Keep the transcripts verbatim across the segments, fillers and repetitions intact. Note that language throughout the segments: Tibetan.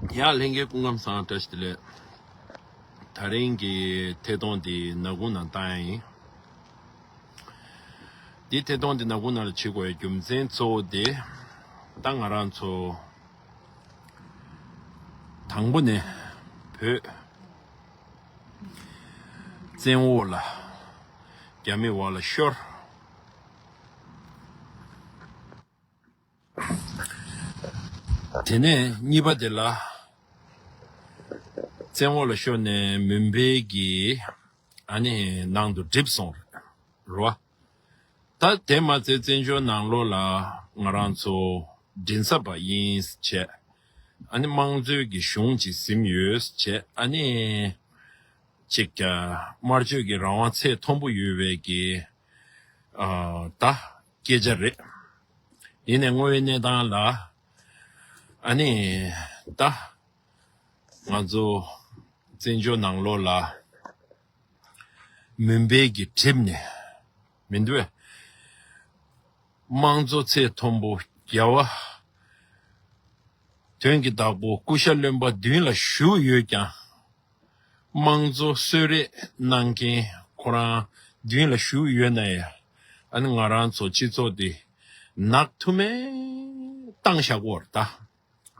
ཡ་ལྷན་རྒྱས་སྐུ་ཁམས་བཟང་། བཀྲ་ཤིས་བདེ་ལེགས། ད་རིང་གི་ཐད་གཏོང་འདི་ནག་ཁུང་ནང་བཏང་ཡ་ཡིན། འདི་ཐད་གཏོང་འདི་ནག་ཁུང་ནང་ལ་བྱེད་དགོས་ཡ་རྒྱུ་མཚན་གཙོ་བོ་དེ། ད་ང་རང་ཚོ་དང་པོ་ནས་བོད་བཙན་འོག་ལ་རྒྱ་མི་འོག་ལ་ཤོར། དེ་ནས་གཉིས་པ་དེ་ལ་བཙན་འོག་ལ་ཤོར་ནས་མུན་པའི་གི་ཨ་ནི་ནང་དུ་འགྲིབ་སོང་རེད་རོ། ད་དེ་མ་ཚད་བཙན་བྱོལ་ནང་ལོགས་ལ་ང་རང་ཚོ་མགྲིན་ཚབ་པ་ཡིན་བྱས། ཨ་ནི་དམངས་གཙོའི་གི་གཞུང་ཅིག་ཟིན་ཡོད་བྱས། ཨ་ནི་ཅིག་དམར་གཅོད་ཀྱི་རང་དབང་ཚད་མཐོན་པོ་ཡོད་པའི་གི་ཨ་ད་སྐད་ཆ་རེད། ཡིན་ནའི་དངོས་ཡོད་གནས་སྟངས་ལ་ཨ་ནི་ད་ང་ཚོ་བཙན་བྱོལ་ནང་ལོགས་ལ་མུན་པའི་གི་གྲིབ་ནས་མི་འདུག་བས། དམངས་གཙོ་ཚད་མཐོན་པོ་རྒྱལ་བ་དོན་གྱི་བདག་པོ་སྐུ་ཞབས་བློན་པོ་མདུན་ལ་བཞུགས་ཡོད་ཀྱང་། དམངས་གཙོ་གསོལ་རས་གནང་མཁན་ཁོ་རང་མདུན་ལ་བཞུགས་ཡོད་ན་ཡང་། ཨ་ནི་ང་རང་ཚོ་སྤྱི་ཚོགས་འདི་ནག་ཐུ་མེ་བཏང་བཞག་གོ་ར་ད་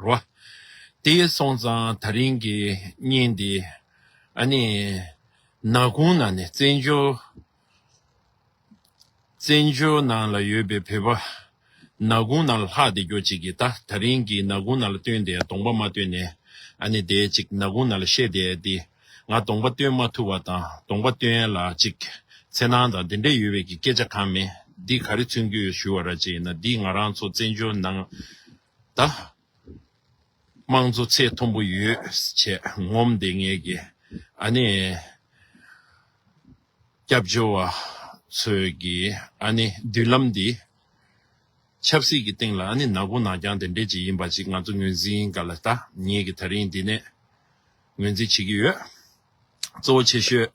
རོ། དེ་སོང་ཙང་ད་རིང་གི་བརྙན་འདི་ཨ་ནི་ནག་ཁུང་ནང་ནས་བཙན་བྱོལ་བཙན་བྱོལ་ནང་ལ་ཡོད་པའི་བོད་པ་ནག་ཁུང་ནང་ལ་ལྷག་བསྡད་རྒྱུ་ཅིག་གིས། ད་ད་རིང་གི་ནག་ཁུང་ནང་ལ་བཏོན་བསྡད་གདོང་པ་མ་བཏོན་ནས་ཨ་ནི་དེ་ཅིག་ནག་ཁུང་ནང་ལ་བཤད་བསྡད་དེ། ང་གདོང་པ་བཏོན་མ་ཐུབ་པ་དང་གདོང་པ་བཏོན་ཡ་ལ་ཅིག་འཚེར་སྣང་དང་དེ་འདྲ་ཡོད་པའི་གི་སྐད་ཆ་གང་མེད། འདི་ག་རེ་མཚོན་གྱི་ཡོད་ཞུ་བ་ར་ཅིག་ཡིན་ན། འདི་ང་རང་ཚོ་བཙན་བྱོལ་ནང་ད་དམངས་གཙོ་ཚད་མཐོན་པོ་ཡོད་ཅེས་ངོམ་བསྡད་མཁན་གྱི་ཨ་ནི་སྐྱབས་བཅོལ་བ་ཚོའི་གི་ཨ་ནི་མདུན་ལམ་འདི་ཆབ་སྲིད་ཀྱི་སྟེང་ལ་ཨ་ནི་ནག་པོ་ནག་རྐྱང་དེ་འདྲས་ཅིག་ཡིན་པ་ཅིག་ང་ཚོ་ངོས་འཛིན་ག་ལ་ད་ངེད་ཀྱི་ད་རིང་འདི་ནས་ངོས་འཛིན་བྱེད་ཀྱི་ཡོད། གཙོ་བོ་ཆེ་ཤོས་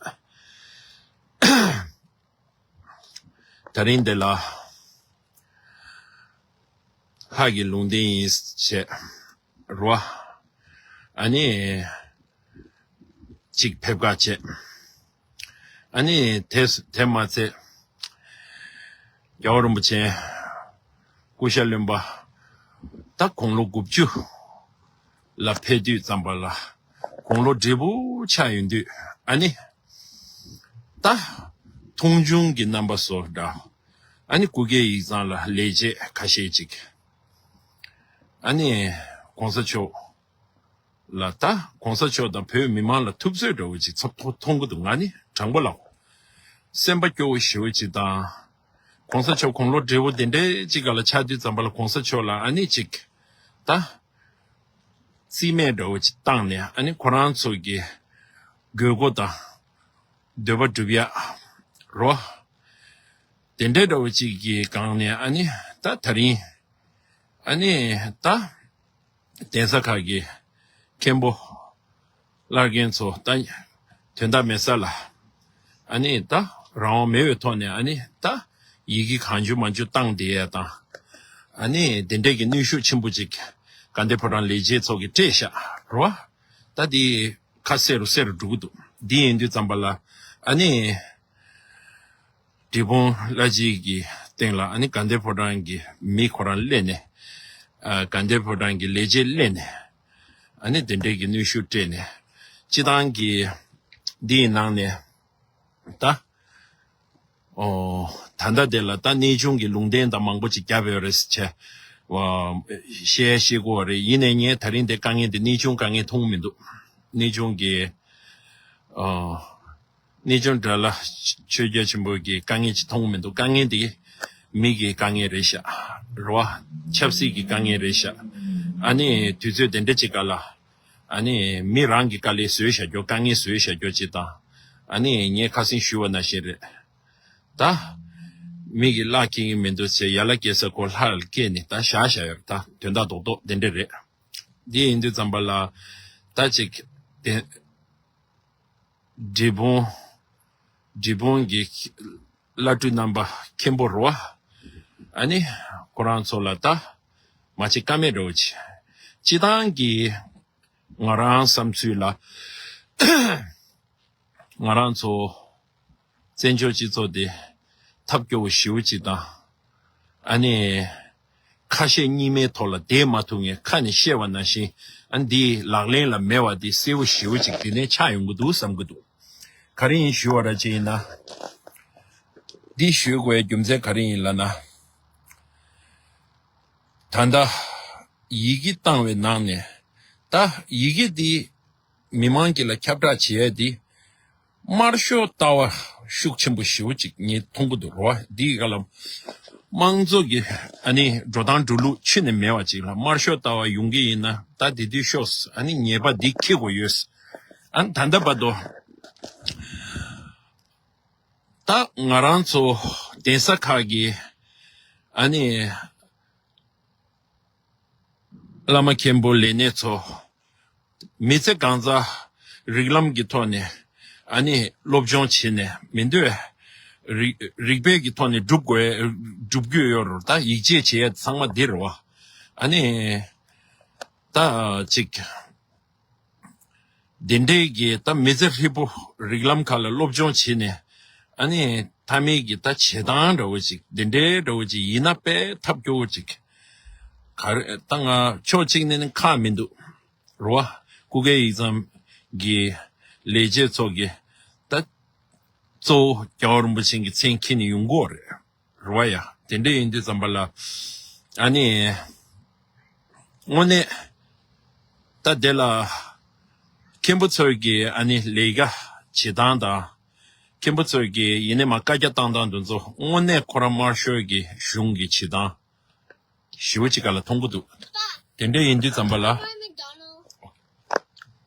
ད་རིང་འདི་ལ་ལྷ་གི་ལུང་བསྟན་ཡིན་བྱས་རོ། ཨ་ནི་ཅིག་ཕེབས་ཁ་བྱས། ཨ་ནི་དེ་དེ་མ་ཚད་རྒྱལ་བ་རིན་པོ་ཆེ་སྐུ་ཞབས་བློན་པོ་ད་དགུང་ལོ་དགུ་བཅུ་ལ་ཕེབས་དུས་ཙམ་པ་ལ་དགུང་ལོ་བགྲེས་པོ་ཆགས་ཡོང་དུས། ཨ་ནི་ད་མཐོང་ཆུང་གི་རྣམ་པ་བཟོ་འདྲ། ཨ་ནི་སྐུ་སྒེར་ཡིག་ཚང་ལ་ལས་བྱེད་ཁ་ཤས་ཅིག་ཨ་ནི་གོང་ས་མཆོག་ལ་ད་གོང་ས་མཆོག་དང་བོད་མི་མང་ལ་ཐུབ་ཚོད་འདྲ་བོ་ཅིག་ཚབ་མཐོང་གི་འདུག་ང་ནི་དྲང་པོ་ལབ། སེམས་པ་སྐྱོ་བོ་ཞེ་བོ་ཅིག་དང་། གོང་ས་མཆོག་དགུང་ལོ་བགྲེས་པོ་དེ་འདྲའི་ཅིག་ག་ལ་ཆགས་དུས་ཙམ་པ་ལ་གོང་ས་མཆོག་ལ་ཨ་ནི་ཅིག་ད་རྩིས་མེད་འདྲ་བོ་ཅིག་བཏང་ནས། ཨ་ནི་ཁོ་རང་ཚོ་གི་དགོས་མཁོ་དང་འདོད་པ་སྒྲུབ་ཡ་རོ། དེ་འདྲའི་འདྲ་བོ་ཅིག་གི་སྒང་ནས་ཨ་ནི་ད་ད་རིང་ཨ་ནི་ད་གདན་ས་ཁག་གི་མཁན་པོ་བླ་རྒན་ཚོ་ད་དོན་དག་མེད་ས་ལ་ཨ་ནི་ད་རང་དབང་མེད་པའི་ཐོག་ནས་ཨ་ནི་ད་ཡི་གེ་གང་བྱུང་མང་བྱུང་བཏང་བསྡད་ཡ་དང་། ཨ་ནི་དེ་འདྲས་ཀྱི་གནོན་ཤུགས་ཆེན་པོ་ཅིག་དགའ་ལྡན་ཕོ་བྲང་ལས་བྱེད་ཚོ་གིས་སྤྲད་ཤག་རོ། ད་དེ་ཁ་གསལ་རུ་གསལ་རུ་འགྲོ་གི་འདུག་འདི་ཡིན་དུས་ཙམ་པ་ལ་ཨ་ནི་འབྲས་སྤུངས་བླ་སྤྱི་གི་སྟེང་ལ་ཨ་ནི་དགའ་ལྡན་ཕོ་བྲང་གི་མི་ཁོ་རང་སླེབས་ནས། ཨ་དགའ་ལྡན་ཕོ་བྲང་གི་ལས་བྱེད་སླེབས་ནས། ཨ་ནི་དེ་འདྲས་ཀྱི་གནོན་ཤུགས་སྤྲད་ནས། སྤྱི་བཏང་གི་འདི་ཡི་ནང་ནས་ད། ཨོ། ད་ལྟ་དེ་ལ་ད་གནས་ཆུང་གི་ལུང་བསྟན་དང་མང་པོ་ཅིག་བརྒྱབ་ཡོད་རེད་ཟེར་བྱས། བཤད་ཤེས་དགོས་པ་རེད། ཡིན་ནའི་ངས་ད་རིང་འདི་དཀའ་ངལ་འདི་གནས་ཆུང་དཀའ་ངལ་མཐོང་མི་འདུག་གནས་ཆུང་གི་ཨོ། གནས་ཆུང་དགྲ་ལྷ་ཆོས་རྒྱལ་ཆེན་པོ་གི་དཀའ་ངལ་ཅིག་མཐོང་མི་འདུག་དཀའ་ངལ་འདི་མི་གི་དཀའ་ངལ་རེད་ཤག་རེད་བ། ཆབ་སྲིད་ཀྱི་དཀའ་ངལ་རེད་ཤག་ཨ་ནི་དུས་ཚོད་དེ་འདྲ་ཅིག་ག་ལ། ཨ་ནི་མི་རང་གི་དཀའ་ལས་བཟོས་བཞག་རྒྱུ། དཀའ་ངལ་བཟོས་བཞག་རྒྱུ་ཅིག་དང་། ཨ་ནི་ངས་ཁ་སང་ཞུས་པ་ནང་བཞིན་རེད། ད་མི་གི་གླ་འཁེལ་གི་མི་འདུག་ཟེར་ཡ་ལ་སྐྱེ་ས་ཁོ་ལྷ་ལ་སྐྱེས་ནས་ད་བཞག་བཞག་ཡོད་རེད། ད་དོན་དག་རྡོག་རྡོག་དེ་འདྲ་རེད། འདི་ཡིན་དུས་ཙམ་པ་ལ་ད་ཅིག་དེ་འབྲས་སྤུངས་འབྲས་སྤུངས་ཀྱི་བླ་སྤྲུལ་རྣམ་པ་མཁན་པོ་རེད་བ། ཨ་ནི་ཁོ་རང་ཚོ་ལ་ད་མ་བྱེད་ཀ་མེད་འདྲ་བོ་ཅིག་སྤྱི་བཏང་གི་ ང་རང་བསམ་ཚུལ་ལ། ང་རང་ཚོ་བཙན་བྱོལ་སྤྱི་ཚོགས་དེ་ཐབས་སྐྱོ་བོ་ཞེ་པོ་ཅིག་དང་། ཨ་ནི་ཁ་ཞེ་གཉིས་མའི་ཐོག་ལ་བསྡད་མ་ཐུབ་མཁན་ཁ་ནས་བཤད་པ་ནང་བཞིན། ཨ་ནི་འདི་ལག་ལེན་ལ་མེད་པ་འདི་གསལ་པོ་ཞེ་པོ་ཅིག་དེ་ནས་ཆགས་ཡོང་གི་འདུག་བསམ་གྱི་འདུག་ག་རེ་ཡིན་ཞུ་བ་ར་ཅིག་ཡིན་ན། འདི་ཞུ་དགོས་རྒྱུ་མཚན་ག་རེ་ཡིན་ལབ་ན། ད་ལྟ་ཡི་གེ་བཏང་བའི་ནང་ནས། ད་ཡི་གེ་འདི་མི་མང་གི་ལ་ཁྱབ་བསྒྲགས་བྱེད་ཡས་འདི། དམར་ཤོག་ལྟ་བ་ཤུགས་ཆེན་པོ་ཞེ་པོ་ཅིག་ངས་མཐོང་གི་འདུག་རོ། འདིའི་སྒང་ལ་དམངས་གཙོ་གི་ཨ་ནི་འགྲོ་སྟངས་འགྲོ་ལུགས་ཁྱོན་ནས་མེད་པ་ཅིག་ལ། དམར་ཤོག་ལྟ་བ་ཡོང་གི་ཡིན་ན་ད་དེ་དུས་ཤོག་ཨ་ནི་ཉེས་པ་འདི་འཁྱེར་དགོས་ཡོད། ཨ་ནི་ད་ལྟ་བར་དུ་ད་ང་རང་ཚོ་གདན་ས་ཁག་གི་ཨ་ནི་བླ་མ་མཁན་པོ་ལས་སྣེ་ཚོ། མི་ཚེ་གང་ཚ་རིགས་ལམ་གྱི་ཐོག་ནས་ཨ་ནི་སློབ་སྦྱོང་བྱས་ནས་མི་འདོད། རིག་རིག་པའི་གི་ཐོག་ནས་སྒྲུབ་དགོས། སྒྲུབ་རྒྱུ་ཡོད་རུང་ད་ཡིད་ཆེས་བྱེད་ཡ་ཚང་མ་འདི་རེད་བ། ཨ་ནི་ད་ཅིག་འདི་འདྲའི་གི་ད་མི་ཚེ་ཧྲིལ་པོ་རིགས་ལམ་ཁག་ལ་སློབ་སྦྱོང་བྱས་ནས། ཨ་ནི་མཐའ་མའི་གི་ད་བྱེད་སྟངས་འདྲ་བོ་ཅིག་འདི་འདྲའི་འདྲ་བོ་ཅིག་ཡིན་ན་དཔེ་ཐབས་སྐྱོ་བོ་ཅིག་ག་རེ་ད་ང་ཕྱོགས་གཅིག་ནས་ནི་ཁག་མི་འདུག་རེད་བ། སྐུ་སྒེར་ཡིག་ཚང་གི་ལས་བྱེད་ཚོ་གི་ད་གཙོ་བོ་རྒྱལ་བ་རིན་པོ་ཆེ་གི་མཚན་འཁྱེར་ནས་ཡོང་གི་ཡོད་རེད། རེད་བ་ཡ། དེ་འདྲ་ཡིན་དུས་ཙམ་པ་ལ། ཨ་ནི་དངོས་གནས་ད་དེ་ལ་མཁན་པོ་ཚོས་ཀྱི་ཨ་ནི་ལས་ཀ་བྱེད་སྟངས་དང་། མཁན་པོ་ཚོས་ཀྱི་ཡིན་ནའི་མ་བཀའ་རྒྱ་བཏང་སྟངས་དེ་ཚོ་དངོས་གནས་ཁོ་རང་དམར་ཤོག་གི་གཞུང་གི་བྱེད་སྟངས་ཞེ་པོ་ཅིག་ག་ལ་མཐོང་གི་འདུག་དེ་འདྲ་ཡིན་དུས་ཙམ་པ་ལ།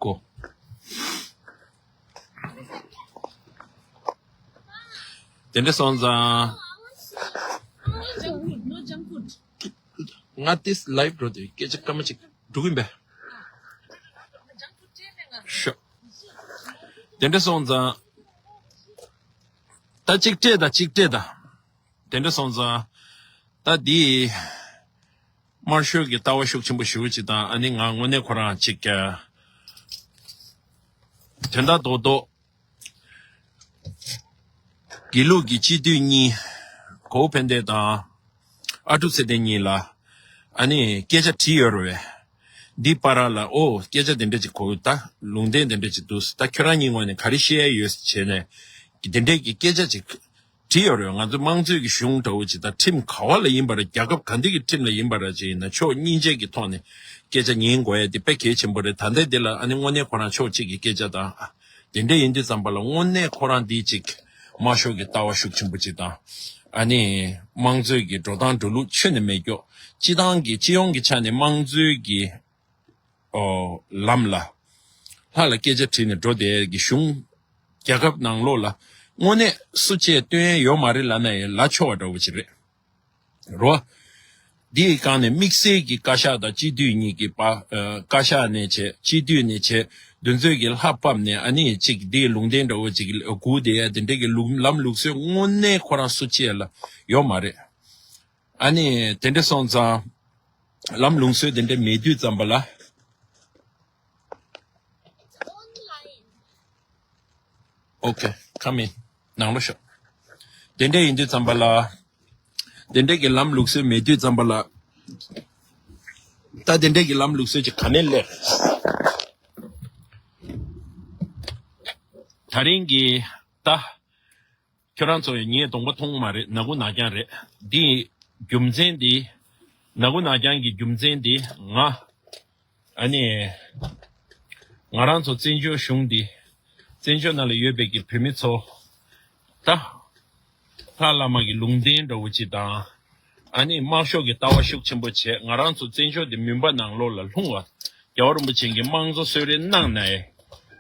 གོ། དེ་འདྲ་སོང་ཙང་། ང་ཏིས་ལའིབ་འགྲོ་དུས་སྐད་ཆ་སྐར་མ་གཅིག་འགྲོ་གི་ཡིན་པས། ཤོ། དེ་འདྲ་སོང་ཙང་། ད་གཅིག་སྤྲད་དང་གཅིག་སྤྲད་དང་། དེ་འདྲ་སོང་ཙང་། ད་འདི་དམར་ཤོག་གི་ལྟ་བ་ཤུགས་ཆེན་པོ་ཞེ་པོ་ཅིག་དང་། ཨ་ནི་ང་དངོས་གནས་ཁོ་རང་ཅིག་དོན་དག་རྡོག་རྡོག་དགེ་ལུགས་ཀྱི་སྤྱི་འཐུས་གཉིས། གོ་བོ་ཕན་བདེ་དང་ཨ་ཀྲུག་ཚེ་བརྟན་གཉིས་ལ་ཨ་ནི་སྐད་ཆ་དྲིས་ཡོད་རེད་བས། འདི་བར་ལ་ཨོ་སྐད་ཆ་དེ་འདྲ་ཅིག་གོ། ད་ལུང་བསྟན་དེ་འདྲ་ཅིག་འདུག་ད་ཁྱོད་རང་གཉིས་ངོས་ནས་ག་རེ་བཤད་ཡ་ཡོད་བྱས་ནས། དེ་འདྲའི་གི་སྐད་ཆ་ཅིག་དྲིས་ཡོད་རེད། ང་ཚོ་དམངས་གཙོའི་གི་གཞུང་འདྲ་བོ་ཅིག་དང་ཁྲིམས་ག་བ་ལ་ཡིན་པ་རེད། རྒྱལ་ཁབ་ག་འདི་གི་ཁྲིམས་ལ་ཡིན་པ་རེད་ཅིག་ཡིན་ན་ཕྱོགས་གཉིས་ཆའི་གི་ཐོག་ནས་སྐད་ཆ་ཉན་དགོས་ཡ་དེ་དཔེ་གལ་ཆེན་པོ་རེད། ད་ལྟ་འདི་ལ་ཨ་ནི་དངོས་གནས་ཁོ་རང་ཕྱོགས་གཅིག་གི་སྐད་ཆ་དང་། དེ་འདྲ་ཡིན་དུས་ཙམ་པ་ལ་དངོས་གནས་ཁོ་རང་འདི་ཅིག་དམར་ཤོག་གི་ལྟ་བ་ཤུགས་ཆེན་པོ་ཅིག་དང་། ཨ་ནི་དམངས་གཙོའི་གི་འགྲོ་སྟངས་འགྲོ་ལུགས་ཁྱོན་ནས་མེད་ཀྱོག་སྤྱི་བཏང་གི་སྤྱི་ཡོངས་ཀྱི་ཆ་ནས་དམངས་གཙོའི་གི་ཨོ་ལམ་ལ་ལྷ་ལ་སྐད་ཆ་དྲིས་ནས་འགྲོ་བསྡད་གི་གཞུང་། རྒྱལ་ཁབ་ནང་ལོགས་ལ་དངོས་གནས་སུ་གཅིག་སྟོན་ཡ་ཡོད་མ་རེད་ལབ་ན་ཡང་ལབ་ཆོག་པ་འདྲ་བོ་ཅིག་རེད། རོ། འདིའི་སྒང་ནས་དམིགས་བསལ་གྱི་བཀའ་ཤག་དང་སྤྱི་འཐུས་གཉིས་ཀྱི་བར། ཨ། བཀའ་ཤག་ནས་བྱས། སྤྱི་འཐུས་ནས་བྱས། འདི་ཚོས་ཀྱི་ལྷ་ཕབ་ནས་ཨ་ནི་ཅིག་འདིའི་ལུང་བསྟན་འདྲ་བོ་ཅིག་སྒུག་བསྡད་ཡ་དེ་འདྲའི་གི་ལུགས་ལམ་ལུགས་སྲོལ་དངོས་གནས་ཁོ་རང་སུ་གཅིག་ལ་ཡོད་མ་རེད། ཨ་ནི་དེ་འདྲ་སོང་ཙང་། ལམ་ལུགས་སྲོལ་དེ་འདྲ་མེད་དུས་ཙམ་པ་ལ། ཨོ་ཁེ། ཁ་མིན། ནང་ལོགས་ཤོག་དེ་འདྲ་ཡིན་དུས་ཙམ་པ་ལ། དེ་འདྲ་གི་ལམ་ལུགས་སྲོལ་མེད་དུས་ཙམ་པ་ལ། ད་དེ་འདྲ་གི་ལམ་ལུགས་སྲོལ་ཅིག་ག་ནས་སླེབས། ད་རིང་གི་ད། ཁྱོད་རང་ཚོ་ཡང་ངའི་གདོང་པ་མཐོང་མ་རེད། ནག་ཁུང་ནག་རྐྱང་རེད། འདི་རྒྱུ་མཚན་འདི། ནག་ཁུང་ནག་རྐྱང་གི་རྒྱུ་མཚན་འདི་ང་། ཨ་ནི། ང་རང་ཚོ་བཙན་བྱོལ་གཞུང་འདི། བཙན་བྱོལ་ནང་ལ་ཡོད་པའི་གི་བོད་མི་ཚོ། ད། ལྷ་བླ་མ་གི་ལུང་བསྟན་འདྲ་བོ་ཅིག་དང་། ཨ་ནི་དམར་ཤོག་གི་ལྟ་བ་ཤུགས་ཆེན་པོ་བྱས། ང་རང་ཚོ་བཙན་བྱོལ་འདི་མུན་པ་ནང་ལོགས་ལ་ལྷུང་བ། རྒྱལ་བ་རིན་པོ་ཆེ་གི་དམངས་གཙོ་གསོལ་རས་གནང་ནས།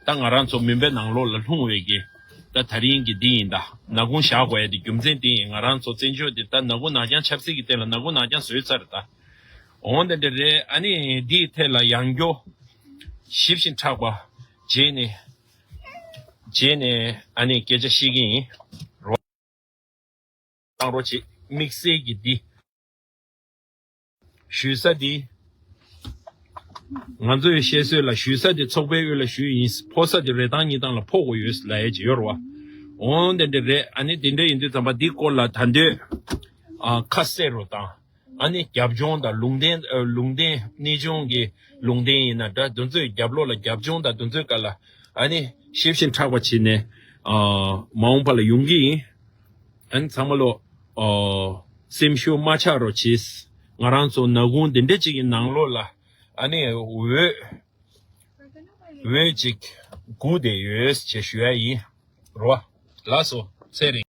ད་ང་རང་ཚོ་མུན་པའི་ནང་ལོགས་ལ་ལྷུང་བའི་གི། ད་ད་རིང་གི་འདི་ཡིན་ད། ནག་ཁུང་བཞག་དགོས་ཡ་དེ་རྒྱུ་མཚན་དེ་ཡིན། ང་རང་ཚོ་བཙན་བྱོལ་འདི་ད་ནག་ཁུང་ནག་རྐྱང་ཆབ་སྲིད་ཀྱི་སྟེང་ལ་ནག་ཁུང་ནག་རྐྱང་བཟོས་ཚར་ད། འོང་དེ་འདྲ་རེད། ཨ་ནི་འདིའི་ཐད་ལ་ཡང་སྐྱོ། ཞིབ་ཅིང་ཕྲ་བ། རྗེས་ནས། རྗེས་ནས་ཨ་ནི་སྐད་ཆ་བཤད་ཀྱི་ཡིན། རོགས། བཏང་རོགས་བྱེད། དམིགས་བསལ་གྱི་འདི། ཞུ་ས་འདི། ང་ཚོའི་བཤད་སྲོལ་ལ་ཞུ་ས་དེ་ཚོགས་པའི་དབུས་ལ་ཞུ་ཡིན། ཕོ་ས་དེ་རེ་ཐང་གཉིས་ཐང་ལ་ཕོ་དགོས་ཡོད་ལབ་ཡས་ཅིག་ཡོད་རེད་བ། འོང་དེ་འདྲ་རེད། ཨ་ནི་དེ་འདྲ་ཡིན་དུས་ཙམ་པ་འདི་སྐོར་ལ་ད་འདོད་ཨ་ཁ་གསལ་རུ་དང་། ཨ་ནི་རྒྱབ་ལྗོངས་དང་ལུང་བསྟན་ཨ་ལུང་བསྟན་གནས་ཆུང་གི་ལུང་བསྟན་ཡིན་ན་འདྲ། དེ་ཚོའི་རྒྱབ་ལོགས་ལ་རྒྱབ་ལྗོངས་དང་དེ་ཚོའི་སྐོར་ལ་ཨ་ནི་ཞིབ་ཅིང་ཕྲ་བ་བྱས་ནས་ཨ་མ་འོངས་པ་ལ་ཡོང་གི་ཡིན། ཨ་ནི་ཚང་མ་ལོ་ཨ་སེམས་ཤུགས་མ་ཆག་རོགས་བྱེད། ང་རང་ཚོ་ནག་ཁུང་འདི་འདྲ་ཅིག་གི་ནང་ལོགས་ལ་ཨ་ནི་འོད་འོད་ཅིག་སྒུག་བསྡད་ཡོད་ཅེས་ཞུ་ཡ་ཡིན། རོ། ལགས་སོ། ཚེ་རིང་།